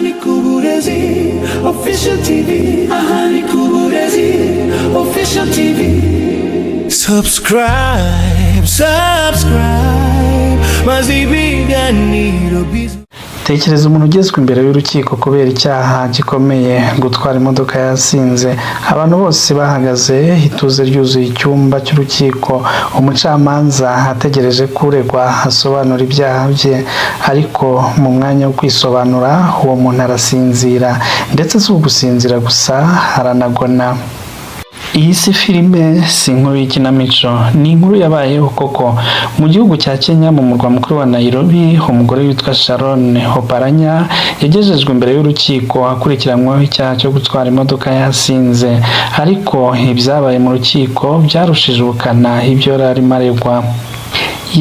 Aha ni ku Burezi Official TV. Aha ni ku Burezi Official TV. Subscribe, subscribe, maze ibiganiro biza. Tekereza umuntu ugezwe imbere y'urukiko kubera icyaha gikomeye, gutwara imodoka yasinze. Abantu bose bahagaze, ituze ryuzuye icyumba cy'urukiko. Umucamanza ategereje ko uregwa asobanura ibyaha bye, ariko mu mwanya wo kwisobanura, uwo muntu arasinzira. Ndetse si ugusinzira gusa, aranagona. Iyi si filime, si inkuru y'ikinamico, ni inkuru yabayeho koko. Mu gihugu cya Kenya, mu murwa mukuru wa Nairobi, umugore witwa Sharon Oparanya yagejejwe imbere y'urukiko akurikiranyweho icyaha cyo gutwara imodoka yasinze. Ariko ibyabaye mu rukiko byarushije ubukana ibyo yari arimo aregwa.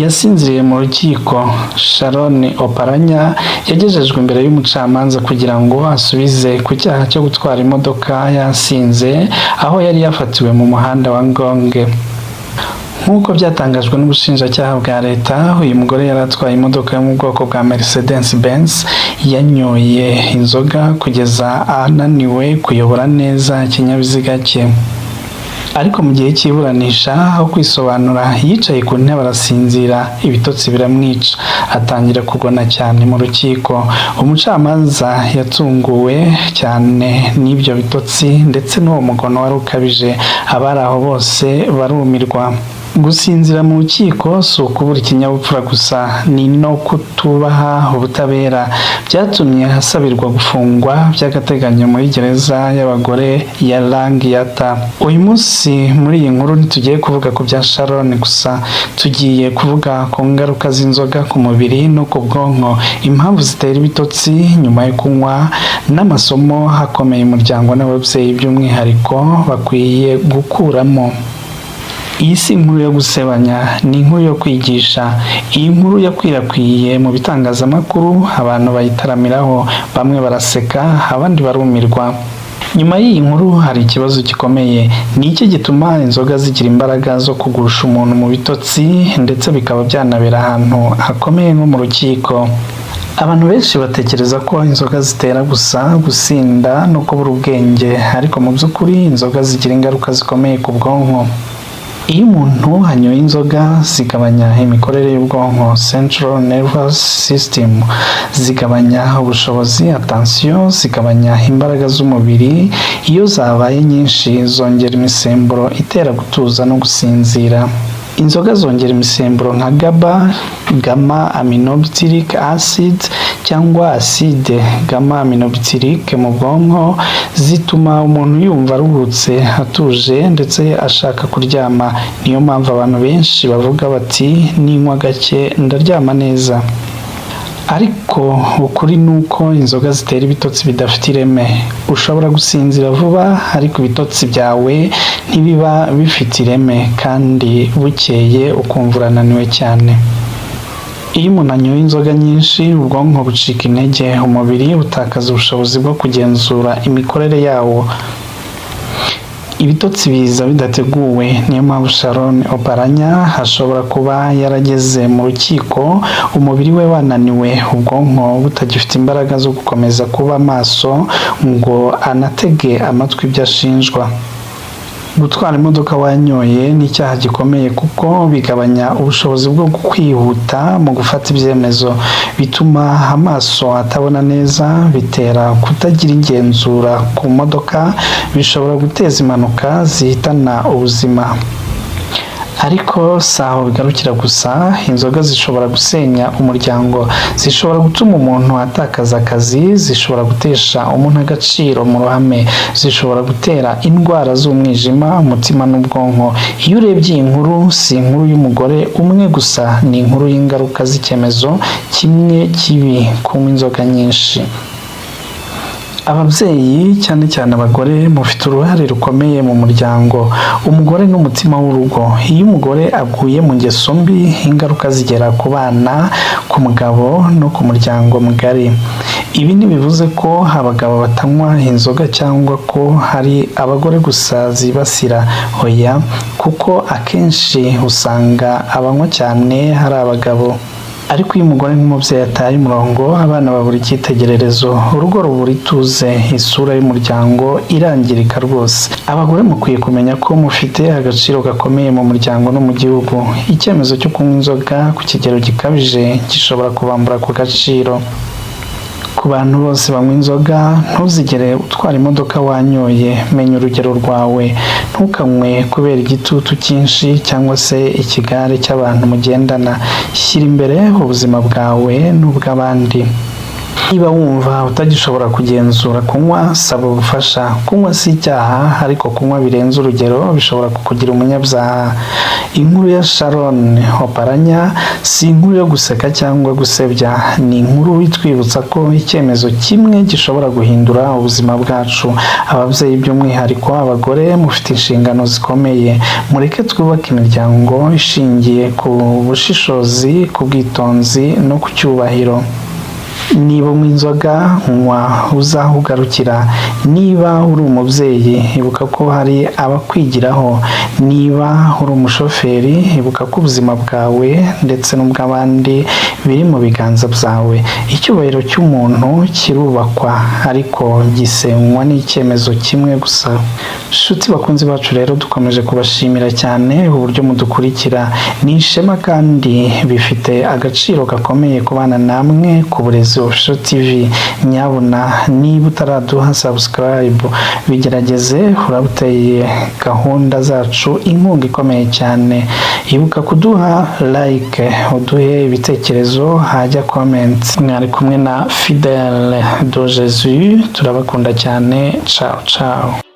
Yasinziriye mu rukiko. Sharon Oparanya yagejejwe imbere y'umucamanza kugira ngo asubize ku cyaha cyo gutwara imodoka yasinze, aho yari yafatiwe mu muhanda wa Ngong. Nk'uko byatangajwe n'ubushinjacyaha bwa leta, uyu mugore yari atwaye imodoka yo mu bwoko bwa Mercedes Benz, yanyoye inzoga kugeza ananiwe kuyobora neza ikinyabiziga cye. Ariko mu gihe cy'iburanisha, aho kwisobanura, yicaye ku ntebe arasinzira, ibitotsi biramwica, atangira kugona cyane mu rukiko. Umucamanza yatunguwe cyane n'ibyo bitotsi ndetse n'uwo mugono wari ukabije. Abari aho bose barumirwa. Gusinzira mu rukiko si ukubura ikinyabupfura gusa, ni no kutubaha ubutabera. Byatumye asabirwa gufungwa by'agateganyo muri gereza y'abagore ya Lang'ata. Uyu munsi muri iyi nkuru ntitugiye kuvuga ku bya Sharon gusa, tugiye kuvuga ku ngaruka z'inzoga ku mubiri no ku bwonko, impamvu zitera ibitotsi nyuma yo kunywa, n'amasomo akomeye umuryango n'ababyeyi by'umwihariko bakwiye gukuramo. Iyi si inkuru yo gusebanya, ni inkuru yo kwigisha. Iyi nkuru yakwirakwiye mu bitangazamakuru, abantu bayitaramiraho, bamwe baraseka, abandi barumirwa. Nyuma y'iyi nkuru hari ikibazo gikomeye: ni iki gituma inzoga zigira imbaraga zo kugusha umuntu mu bitotsi, ndetse bikaba byanabera ahantu hakomeye nko mu rukiko? Abantu benshi batekereza ko inzoga zitera gusa gusinda no kubura ubwenge, ariko mu by'ukuri inzoga zigira ingaruka zikomeye ku bwonko. Iyo umuntu anyoye inzoga, zigabanya imikorere y'ubwonko, central nervous system, zigabanya ubushobozi, attention, zigabanya imbaraga z'umubiri. Iyo zabaye nyinshi, zongera imisemburo itera gutuza no gusinzira. Inzoga zongera imisemburo nka GABA, gamma aminobutyric acid, cyangwa acide gamma aminobutyric mu bwonko, zituma umuntu yumva aruhutse, atuje, ndetse ashaka kuryama. Niyo mpamvu abantu benshi bavuga bati: "Ninywa gake ndaryama neza." Ariko ukuri ni uko inzoga zitera ibitotsi bidafite ireme. Ushobora gusinzira vuba, ariko ibitotsi byawe ntibiba bifite ireme, kandi bukeye ukumva urananiwe cyane. Iyo umuntu anyoye inzoga nyinshi, ubwonko bucika intege, umubiri utakaza ubushobozi bwo kugenzura imikorere yawo, ibitotsi biza bidateguwe. Niyo mpamvu Sharon Oparanya ashobora kuba yarageze mu rukiko umubiri we wananiwe, ubwonko butagifite imbaraga zo gukomeza kuba maso ngo anatege amatwi ibyo ashinjwa. Gutwara imodoka wanyoye ni icyaha gikomeye, kuko bigabanya ubushobozi bwo kwihuta mu gufata ibyemezo, bituma amaso atabona neza, bitera kutagira igenzura ku modoka, bishobora guteza impanuka zihitana ubuzima. Ariko si aho bigarukira gusa. Inzoga zishobora gusenya umuryango, zishobora gutuma umuntu atakaza akazi, zishobora gutesha umuntu agaciro mu ruhame, zishobora gutera indwara z'umwijima, umutima n'ubwonko. Iyo urebye iyi nkuru, si inkuru y'umugore umwe gusa, ni inkuru y'ingaruka z'icyemezo kimwe kibi: kunywa inzoga nyinshi. Ababyeyi, cyane cyane abagore, mufite uruhare rukomeye mu muryango. Umugore ni umutima w'urugo. Iyo umugore aguye mu ngeso mbi, ingaruka zigera ku bana, ku mugabo no ku muryango mugari. Ibi ntibivuze ko abagabo batanywa inzoga cyangwa ko hari abagore gusa zibasira. Oya, kuko akenshi usanga abanywa cyane hari abagabo. Ariko iyo umugore nk'umubyeyi ataye umurongo, abana babura icyitegererezo, urugo rubura ituze, isura y'umuryango irangirika rwose. Abagore mukwiye kumenya ko mufite agaciro gakomeye mu muryango no mu gihugu. Icyemezo cyo kunywa inzoga ku kigero gikabije gishobora kubambura ku gaciro. Ku bantu bose banywa inzoga, ntuzigere utwara imodoka wanyoye. Menya urugero rwawe. Ntukanywe kubera igitutu cyinshi cyangwa se ikigare cy'abantu mugendana. Shyira imbere ubuzima bwawe n'ubw'abandi. Niba wumva utagishobora kugenzura kunywa, saba ubufasha. Kunywa si icyaha, ariko kunywa birenze urugero bishobora kukugira umunyabyaha. Inkuru ya Sharon Oparanya si inkuru yo guseka cyangwa gusebya, ni inkuru itwibutsa ko icyemezo kimwe gishobora guhindura ubuzima bwacu. Ababyeyi, by'umwihariko abagore, mufite inshingano zikomeye. Mureke twubake imiryango ishingiye ku bushishozi, ku bwitonzi no ku cyubahiro. Niba unywa inzoga, nywa uzi aho ugarukira. Niba uri umubyeyi, ibuka ko hari abakwigiraho. Niba uri umushoferi, ibuka ko ubuzima bwawe ndetse n'ubw'abandi biri mu biganza byawe. Icyubahiro cy'umuntu kirubakwa, ariko gisenywa n'icyemezo kimwe gusa. Nshuti bakunzi bacu rero, dukomeje kubashimira cyane uburyo mudukurikira. Ni ishema kandi bifite agaciro gakomeye kubana namwe ku Burezi Official TV. Nyabuna niba utaraduha subscribe, bigerageze, uraba uteye gahunda zacu inkunga ikomeye cyane. Ibuka kuduha like, uduhe ibitekerezo hajya comment. Mwari kumwe na Fidele de Jesus, turabakunda cyane. Ciao ciao.